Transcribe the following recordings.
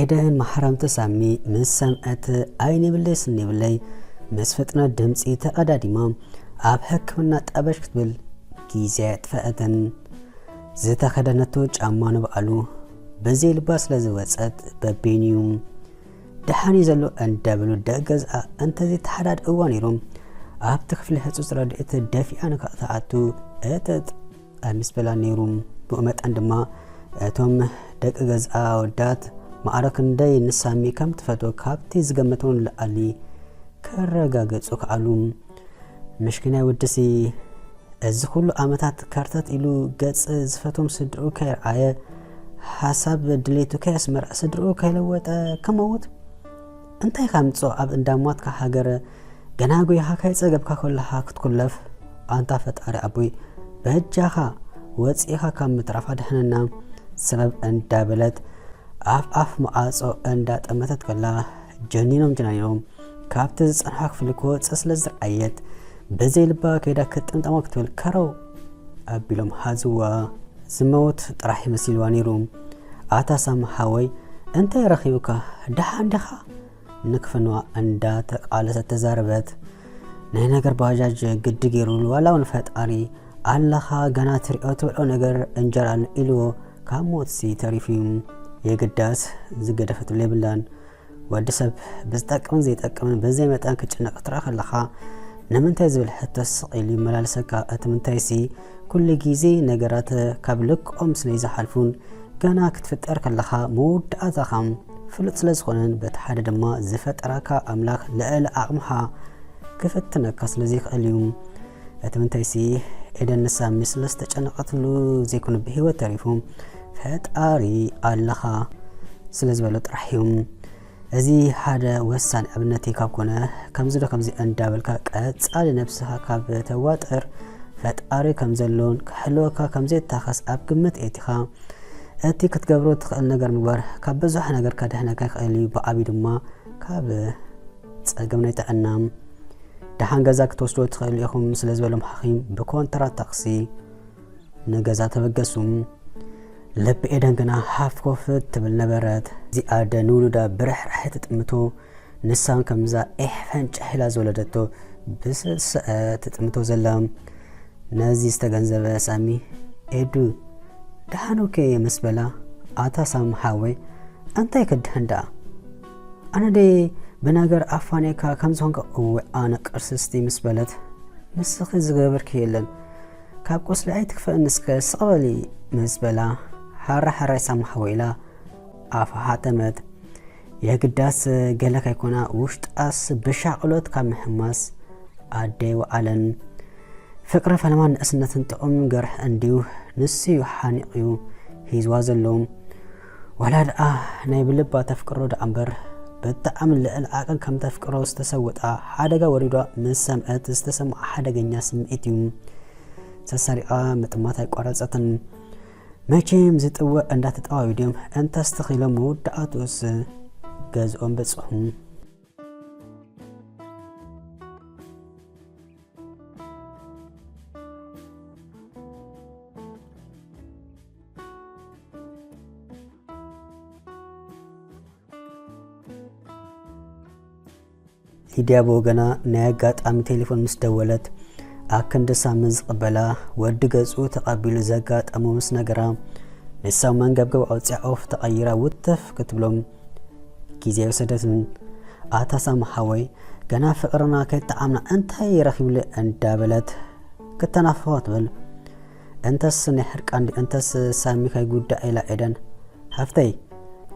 ኤደን ማሕረምቲ ሳሚ ምስ ሰምዐት፣ "ኣይን ይብለይ ስኒ ይብለይ" ምስ ፍጥነት ድምፂ ተቐዳዲማ ኣብ ሕክምና ጠበሽ ክትብል ግዜ ኣየጥፈአትን። ዝተኸደነቶ ጫማ ንባዕሉ ብዘይ ልባ ስለ ዝወፀት በቢን እዩ። "ደሓን እዩ ዘሎ" እንዳበሉ ደቂ ገዝኣ እንተዘይተሓዳድእዋ ነይሮም፣ ኣብቲ ክፍሊ ህጹጽ ረድኤት ደፊኣ ንክትኣቱ እጥጥ ኣይምስ በላን ነይሩ። ብኡ መጠን ድማ እቶም ደቂ ገዝኣ ኣወዳት ማዕረ ክንደይ ንሳሚ ከም ትፈትዎ ካብቲ ዝገመትዎ ንላዕሊ ከረጋገጹ ከኣሉ። ምሽኪናይ ወድሲ እዚ ኩሉ ዓመታት ከርተት ኢሉ ገጽ ዝፈትዎም ስድርኡ ከይረኣየ፣ ሓሳብ ድሌቱ ከየስመረ፣ ስድርኡ ከይለወጠ ክመውት? እንታይ ከምጽኦ ኣብ እንዳማትካ ሃገር ገና ጎይኻ ከይጸገብካ ከለኻ ክትኩለፍ? ኣንታ ፈጣሪ ኣቦይ በጃኻ ወጺእኻ ካብ ምትራፍ ኣድሕነና። ሰበብ እንዳበለት ኣፍ ኣፍ መዓጾ እንዳጠመተት ከላ ጀኒኖም ጀናኒኖም ካብቲ ዝጸንሖ ክፍሊ ክወጽእ ስለ ዝረኣየት ብዘይ ልባ ከይዳ ክትጥምጠሞ ክትብል ከረው ኣቢሎም ሓዝዋ። ዝመውት ጥራሕ ይመሲልዋ ነይሩ። ኣታ ሳም ሓወይ እንታይ ረኺቡካ? ደሓን ዲኻ? ንክፍንዋ እንዳተቃለሰት ተዛረበት። ናይ ነገር ባጃጅ ግዲ ገይሩሉ ዋላ እውን ፈጣሪ ኣለኻ ገና ትሪኦ ትብልዖ ነገር እንጀራ ኣሎ ኢልዎ ካብ ሞትሲ ተሪፉ እዩ። የግዳስ ዝገደፈትሉ የብላን። ወዲ ሰብ ብዝጠቅምን ዘይጠቅምን ብዘይ መጠን ክጭነቕ ክትርኢ ከለኻ ንምንታይ ዝብል ሕቶ ስቕ ኢሉ ይመላለሰካ። እቲ ምንታይሲ ኩሉ ግዜ ነገራት ካብ ልክኦም ስለ ዝሓልፉን ገና ክትፍጠር ከለኻ መወዳእታኻ ፍሉጥ ስለ ዝኾነን በቲ ሓደ ድማ ዝፈጠራካ ኣምላኽ ልዕሊ ዓቕምኻ ክፍትነካ ስለ ዘይክእል እዩ። እቲ ምንታይሲ ኤደን ንሳሚ ስለ ዝተጨነቐትሉ ዘይኮነ ብህይወት ተሪፉ ፈጣሪ ኣለኻ ስለ ዝበሎ ጥራሕ እዩ። እዚ ሓደ ወሳኒ ኣብነት እዩ። ካብ ኮነ ከምዚ ዶ ከምዚ እንዳበልካ ቀጻሊ ነብስኻ ካብ ተዋጥር ፈጣሪ ከም ዘሎን ክሕልወካ ከም ዘይታኸስ ኣብ ግምት ኤቲኻ እቲ ክትገብሮ ትኽእል ነገር ምግባር ካብ ብዙሕ ነገር ከድሕነካ ይኽእል እዩ። ብዓብዩ ድማ ካብ ጸገም ናይ ጥዕና። ደሓን ገዛ ክትወስዶ ትኽእሉ ኢኹም ስለ ዝበሎም ሓኺም ብኮንትራት ታክሲ ንገዛ ተበገሱ። ልቢ ኤደን ግና ሃፍ ኮፍ ትብል ነበረት። እዚኣ ኣደ ንውሉዳ ብርሕራሐ ትጥምቶ፣ ንሳ እውን ከምዛ ኤሕ ፈንጭሕ ኢላ ዝወለደቶ ብስስዐ ትጥምቶ ዘላ። ነዚ ዝተገንዘበ ሳሚ፣ "ኤዱ፣ ደሓን ኦኬ" ምስ በላ፣ "ኣታ ሳሚ ሓወይ፣ እንታይ ክድሕን ደኣ? ኣነ ደይ ብነገር ኣፋንየካ ከም ዝኾንካ?" "እወ፣ ኣነ ቅርስስቲ" ምስ በለት፣ "ንስኺ ዝገበርኪ የለን፣ ካብ ቁስሊ ኣይትክፈእኒ እስከ፣ ስቕ በሊ" ምስ በላ፣ "ሓራ ሓራይ ሳሚ ሓወይ" ኢላ ኣፋ ሓተመት። የግዳስ ገለ ከይኮና ውሽጣስ ብሻቕሎት ካብ ምሕማስ ኣደይ ወዓለን። ፍቕሪ ፈለማን ንእስነትን ጥዑም ገርሕ እንድዩ፣ ንሱ እዩ ሓኒቑ ሒዝዋ ዘሎ። ዋላ ደኣ ናይ ብልባ ተፍቅሮ ደኣ እምበር፣ ብጣዕሚ ልዕሊ ዓቕን ከም ተፍቅሮ ዝተሰወጣ ሓደጋ ወሪዷ ምስ ሰምዐት ዝተሰምዓ ሓደገኛ ስምዒት እዩ። ሰሳሪቓ ምጥማት ኣይቋረጸትን። መቸም ዝጥወ እንዳተጠዋዊ ድዮም እንተስተኺሎም መወዳእትኡስ ገዝኦም በጽሑ። ሊድያ ብወገና ናይ ኣጋጣሚ ቴሌፎን ምስ ደወለት፣ ኣክንዲ ሳሚ ዝቕበላ ወዲ ገጹ ተቐቢሉ ዘጋጠሞ ምስ ነገራ፣ ንሳ መንገብገብ ኣውጺኣ ኦፍ ተቐይራ ውትፍ ክትብሎም ግዜ ኣይወሰደትን። ኣታ ሳሚ ሓወይ፣ ገና ፍቕርና ከይጠዓምና እንታይ ረኺብለ እንዳበለት ክተናፍፎ ትብል። እንተስ ናይ ሕርቃን ድዩ እንተስ ሳሚ ከይጉዳእ ኢላ ኤደን፣ ሓፍተይ፣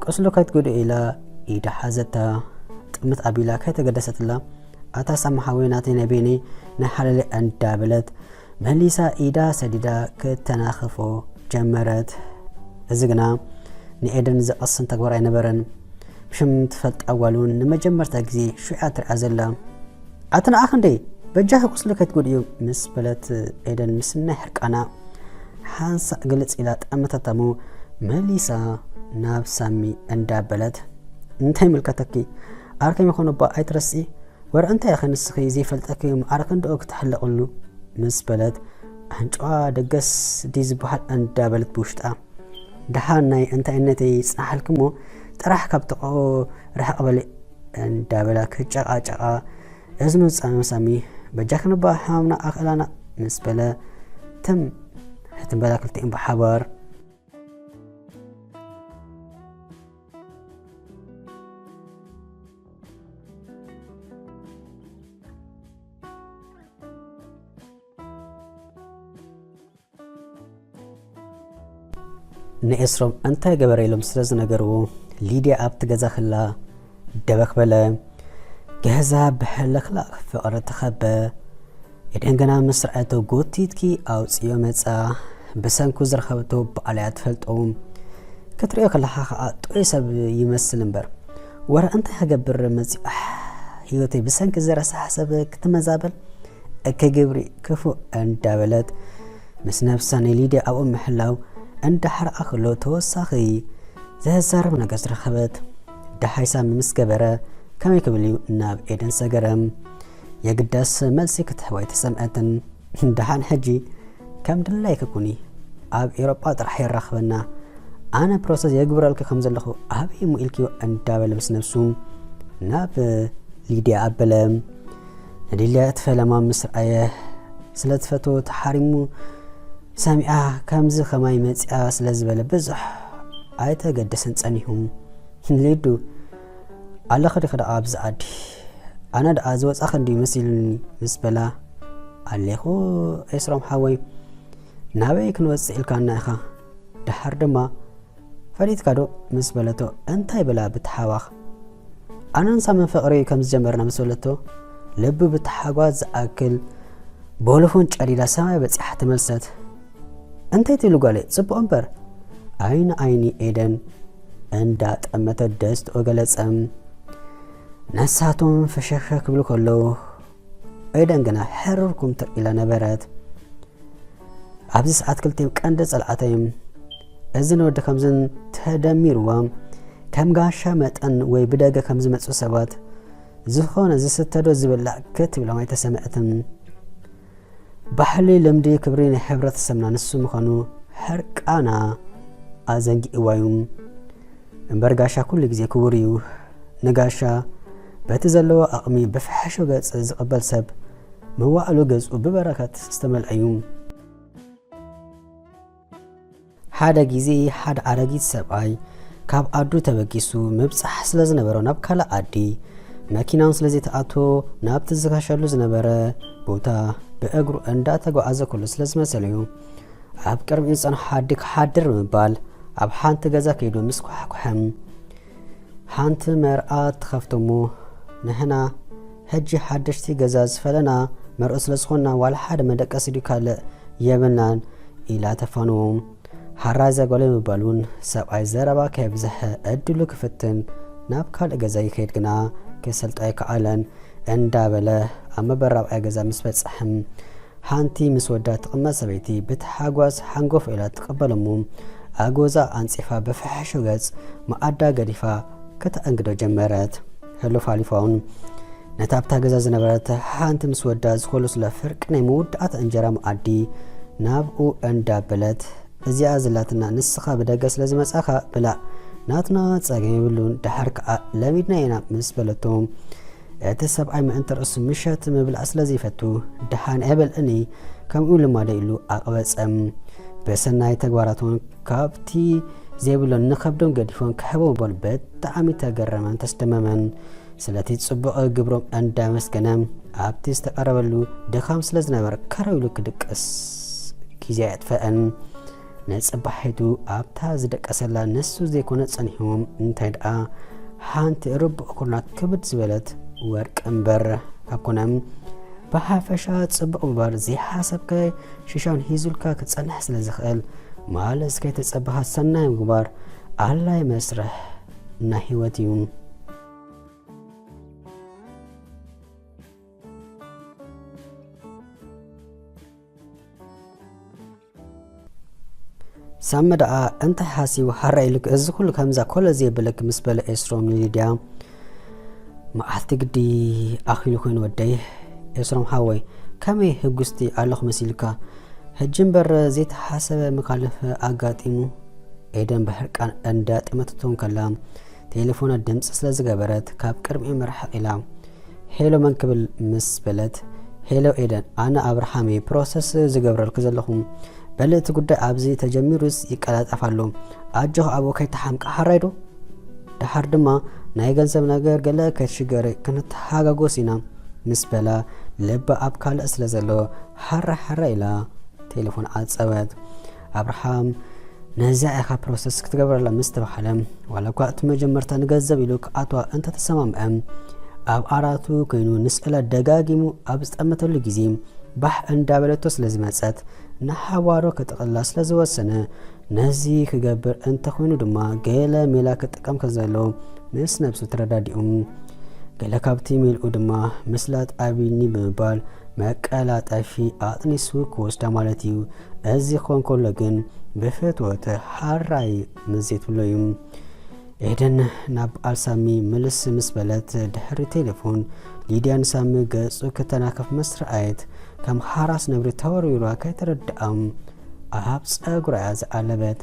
ቁስሉ ከይትጉድእ ኢላ ኢዳ ሓዘታ። ጥምት ኣቢላ ከይተገደሰትላ፣ ኣታ ሳሚ ሓወይ ናተይ ናይ በይነይ ናይ ሓለለይ እንዳበለት መሊሳ ኢዳ ሰዲዳ ክተናኽፎ ጀመረት። እዚ ግና ንኤደን ዘቐስን ተግባር ኣይነበረን። ብሽም ትፈልጣ ጓል እውን ንመጀመርታ ግዜ ሽዑ እያ ትሪኣ ዘላ። ኣቲ ንዓኺ እንዴ በጃኺ ቁስሊ ከይትጎድእዮ ምስ በለት ኤደን ምስ ናይ ሕርቃና ሓንሳእ ግልጽ ኢላ ጠመተታ እሞ መሊሳ ናብ ሳሚ እንዳበለት እንታይ ይምልከተኪ? ዓርከይ ምዃኑ እባ ኣይትረስዒ። ወረ እንታይ ኢኺ ንስኺ ዘይፈልጠኪ ማዕረ ክንድኡ ክትሕለቕሉ ምስ በለት ኣንጭዋ ደገስ ድዩ ዝበሃል እንዳበለት ብውሽጣ ደሓን ናይ እንታይነተይ ይጽናሓልኪ እሞ ጥራሕ ካብ ጥቕኡ ርሕቕ በሊ እንዳበላ ክጨቓጨቓ እዝኑ ጸመም ሳሚ፣ በጃክን እባ ሕማምና ኣኽእላና ምስ በለ፣ ትም ሕትም በላ ክልቲኦም ብሓባር። ንኤስሮም እንታይ ገበረ ኢሎም ስለ ዝነገርዎ፣ ሊድያ ኣብቲ ገዛ ክላ ደበኽ በለ። ገዛ ብሕልኽላኽ ፍቕሪ ተኸበ። ኤደን ገና ምስ ረኣየቶ፣ ጎቲትኪ ኣውፅዮ መፃ። ብሰንኩ ዝረኸበቶ ባዕላ እያ ትፈልጦ። ክትሪኦ ከለኻ ኸዓ ጥዑይ ሰብ ይመስል እምበር፣ ወረ እንታይ ክገብር መፂኡ? ኣሕ፣ ህይወተይ ብሰንኪ ዝረሳሕ ሰብ ክትመዛበል፣ እከ ግብሪ ክፉእ እንዳበለት ምስ ነብሳ ንሊድያ ኣብኡ ምሕላው እንዳሓረቓ ከሎ፣ ተወሳኺ ዘዛርብ ነገር ዝረኸበት። ደሓይ ሳሚ ምስ ገበረ፣ ከመይ ክብል እዩ ናብ ኤደን ሰገረ። የግዳስ መልሲ ክትህቦ ኣይተሰምዐትን። ደሓን ሕጂ ከም ድላይኪ ኩኒ፣ ኣብ ኤውሮጳ ጥራሕ የራኽበና። ኣነ ፕሮሰስ የግብረልኪ ከም ዘለኹ ኣበይ እሞ ኢልክዮ እንዳበለ ምስ ነብሱ ናብ ሊድያ ኣበለ። ንሊድያ እቲ ፈለማ ምስ ረኣየ ስለ ትፈትዎ ተሓሪሙ፣ ሰሚዓ ከምዚ ከማይ መጺኣ ስለ ዝበለ ብዙሕ ኣይተገደሰን ጸኒሑ። ሊዱ፣ ኣለኺ ዲኺ ደኣ ኣብዚ ዓዲ? ኣነ ደኣ ዝወጻኺ እንድዩ መሲሉኒ ምስ በላ፣ ኣሌኹ ኤስሮም ሓወይ፣ ናበይ ክንወጽእ ኢልካና ኢኻ? ደሓር ድማ ፈሊጥካ ዶ ምስ በለቶ፣ እንታይ በላ ብትሓባኽ? ኣነን ሳምን ፍቕሪ ከም ዝጀመርና ምስ በለቶ፣ ልቡ ብታሓጓስ ዝኣክል ቦሎፎን ጨዲዳ ሰማይ በጺሓ ተመልሰት። እንታይ ትብሊ ጓለይ? ጽቡቕ እምበር። ዓይኒ ዓይኒ ኤደን እንዳጠመተ ደስትኡ ገለጸ። ነሳቶም ፈሸክሸክ ክብሉ ከለዉ፣ ኤደን ግና ሕርር ኩምትር ኢላ ነበረት። ኣብዚ ሰዓት ክልቲኦም ቀንዲ ጸላእታ እዮም። እዝን ወዲ ከምዝን ተደሚርዎም፣ ከም ጋሻ መጠን ወይ ብደገ ከም ዝመጹ ሰባት፣ ዝኾነ ዝስተ ዶ ዝብላዕ ክትብሎም ኣይተሰምዐትን። ባህሊ፣ ልምዲ፣ ክብሪ ናይ ሕብረተሰብና ንሱ ምዃኑ ሕርቃና ኣዘንጊእዋ እዩ። እምበር ጋሻ ኩሉ ግዜ ክቡር እዩ። ንጋሻ በቲ ዘለዎ ኣቕሚ ብፍሕሹ ገጽ ዝቕበል ሰብ፣ መዋዕሉ ገዝኡ ብበረከት ዝተመልአ እዩ። ሓደ ግዜ ሓደ ኣረጊት ሰብኣይ ካብ ዓዱ ተበጊሱ ምብጻሕ ስለ ዝነበሮ ናብ ካልእ ዓዲ፣ መኪናውን ስለ ዘይተኣቶ፣ ናብቲ ዝጋሸሉ ዝነበረ ቦታ ብእግሩ እንዳተጓዓዘ ከሎ ስለ ዝመሰለዮ፣ ኣብ ቅድሚኡ ዝጸንሖ ዓዲ ክሓድር ብምባል ኣብ ሓንቲ ገዛ ከይዱ ምስ ኳሕኩሐ፣ ሓንቲ መርኣ ትኸፍት እሞ፣ ንሕና ሕጂ ሓደሽቲ ገዛ ዝፈለና መርዑ ስለ ዝኾንና ዋላ ሓደ መደቀሲ ድዩ ካልእ የብልናን ኢላ ተፋንዎም። ሓራይ እዛ ጓለይ ምባል እውን ሰብኣይ ዘረባ ከየብዝሐ ዕድሉ ክፍትን ናብ ካልእ ገዛ ይኸይድ ግና ክሰልጦ ኣይከኣለን እንዳበለ ኣብ መበል ራብዓይ ገዛ ምስ በጽሐ ሓንቲ ምስ ወዳ ትቕመጥ ሰበይቲ ብታሓጓስ ሓንጎፍ ኢላ ትቕበል እሞ ኣጎዛ ኣንጺፋ ብፍሕሹ ገጽ መኣዳ ገዲፋ ከተኣንግዶ ጀመረት። ሕሉፍ ሓሊፋ እውን ነታ ኣብታ ገዛ ዝነበረት ሓንቲ ምስ ወዳ ዝኾለሱላ ፍርቂ ናይ መወዳእታ እንጀራ መኣዲ ናብኡ እንዳበለት፣ እዚኣ ዝላትና ንስኻ ብደገ ስለ ዝመጻኻ ብላዕ፣ ናትና ጸገም የብሉን፣ ደሓር ከኣ ለሚድና ኢና ምስ በለቶ፣ እቲ ሰብኣይ ምእንቲ ርእሱ ምሸት ምብላዕ ስለ ዘይፈቱ፣ ደሓን ኣይበልዕን እየ፣ ከምኡ ልማደይ ኢሉ ኣቕበጸ። ብሰናይ ተግባራቶም ካብቲ ዘይብሎም ንኸብዶም ገዲፎም ክሕቦም ምባሉ ብጣዕሚ ተገረመን ተስደመመን። ስለቲ ጽቡቕ ግብሮም እንዳመስገነ፣ ኣብቲ ዝተቐረበሉ ድኻም ስለ ዝነበረ ከረው ኢሉ ክድቅስ ግዜ ኣየጥፈአን። ንጽባሒቱ ኣብታ ዝደቀሰላ ንሱ ዘይኮነ ጸኒሕዎም፣ እንታይ ደኣ ሓንቲ ርቡዕ ኩርናዕ ክብድ ዝበለት ወርቂ እምበር ካብ ኮነ፣ ብሓፈሻ ጽቡቕ ምግባር ዘይሓሰብካዮ ሽሻን ሂዙልካ ክጸንሕ ስለ ዝኽእል፣ ማለት ከይተጸበኻ ሰናይ ምግባር ኣድላይ መስርሕ ናይ ህይወት እዩ። ሳሚ ደኣ እንታይ ሓሲቡ ሓራ ኢሉክ እዚ ኩሉ ከምዛ ኮለል ዘየብለክ ምስ በለ ኤስሮም ንሊድያ፣ መዓልቲ ግዲ ኣኺሉ ኮይኑ ወደይ። ኤስሮም ሓወይ፣ ከመይ ህጉስቲ ኣለኹ መሲልካ? ሕጂ እምበር ዘይተሓሰበ መኻልፍ ኣጋጢሙ። ኤደን ብሕርቃን እንዳጠመተቶ እንከላ፣ ቴሌፎና ድምፂ ስለ ዝገበረት ካብ ቅድሚኦም ርሕቕ ኢላ፣ "ሄሎ፣ መን ክብል?" ምስ በለት፣ "ሄሎ ኤደን፣ ኣነ ኣብርሃም እየ፣ ፕሮሰስ ዝገብረልኪ ዘለኹ። በሊ እቲ ጉዳይ ኣብዚ ተጀሚሩስ ይቀላጠፍ ኣሎ። ኣጆኺ ኣብኡ ከይተሓምቂ፣ ሓራይ ዶ? ደሓር ድማ ናይ ገንዘብ ነገር ገለ ከይትሽገሪ፣ ክንተሓጋጎስ ኢና" ምስ በላ፣ ልባ ኣብ ካልእ ስለ ዘሎ፣ ሓራ ሓራ ኢላ ቴሌፎን ዓጸወት። ኣብርሃም፣ "ነዚኣ ኢኻ ፕሮሰስ ክትገብረላ" ምስ ተባህለ፣ ዋላ እኳ እቲ መጀመርታ ንገንዘብ ኢሉ ክኣትዋ እንተተሰማምዐ፣ ኣብ ዓራቱ ኮይኑ ንስእላ ደጋጊሙ ኣብ ዝጠመተሉ ግዜ፣ ባሕ እንዳበለቶ ስለ ዝመጸት፣ ንሓዋሮ ክጥቕላ ስለ ዝወሰነ፣ ነዚ ክገብር እንተኾይኑ ድማ ገለ ሜላ ክጥቀም ከዘሎ ምስ ነብሱ ተረዳዲኡ። ገለ ካብቲ ሜልኡ ድማ፣ "ምስላጥ ኣብይኒ" ብምባል መቀላጠፊ ኣጥኒሱ ክወስዳ ማለት እዩ። እዚ ክኾን ከሎ ግን ብፍትወት ሓራይ ምስ ዘይትብሎ እዩ። ኤደን ናብ በዓል ሳሚ ምልስ ምስ በለት፣ ድሕሪ ቴሌፎን ሊድያ ንሳሚ ገጹ ክተናከፍ ምስ ረኣየት፣ ከም ሓራስ ነብሪ ተወርዊራ ከይተረድኣ ኣብ ጸጉራ እያ ዝዓለበት።